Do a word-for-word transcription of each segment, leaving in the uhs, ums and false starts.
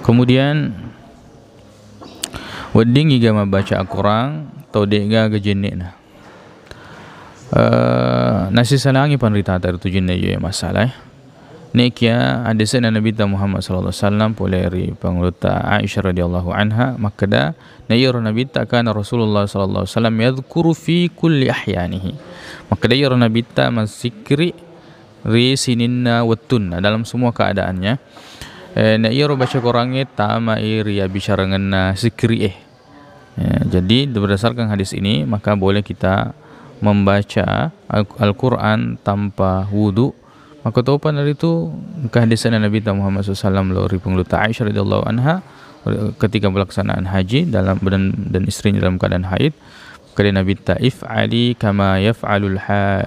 Kemudian, wedding iga mabbaca Al-Quran tau de'gaga jenne'na. Eh, nasisalangi panritata ritu jenne iye masalah, eh. Nekia hadisna Nabitta Muhammad sallallahu alaihi wasallam pole ri pangulutta Aisyah radhiyallahu anha makkeda, na iyaro Nabitta, kana Rasulullah sallallahu alaihi wasallam yadhkuru fi kulli ahyanihi. Makkeda iyaro Nabitta massikkiri ri sininna wettunna, dalam semua keadaannya. Eh, na iyaro baca Qurangnge tamai ri abbicarangenna sikkiri'e. Ya, jadi berdasarkan hadis ini, maka boleh kita membaca Al- Al-Quran tanpa wudu. Makkotopa naritu engka hadisna Nabitta Muhammad sallallahu alaihi wasallam lao ri pangulutta Aisyah radhiyallahu anha ketika pelaksanaan haji dalam dan, dan istrinya dalam keadaan haid. Makkeda Nabitta, if'ali kama yaf'alul ha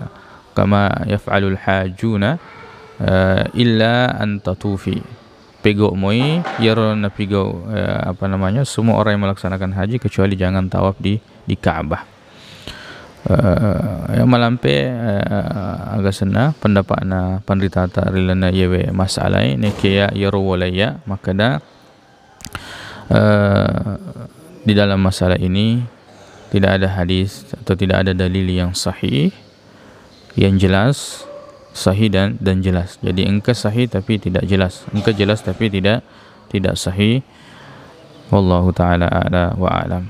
kama yaf'alul hajuna, eh, illa an tatufi. Pegau moi iyaro napigau, eh, apa namanya, semua orang yang melaksanakan haji kecuali jangan tawaf di di Ka'bah. Eh, ya, malampe, eh, aga senna pendapatna panritata ri lalenna iyewe masalah ini, nekia iyaro walaiya makkeda, eh, di dalam masalah ini tidak ada hadis atau tidak ada dalil yang sahih, yang jelas, sahih dan dan jelas. Jadi engka sahih tapi tidak jelas, engka jelas tapi tidak tidak sahih. Wallahu taala a'la wa a'lam.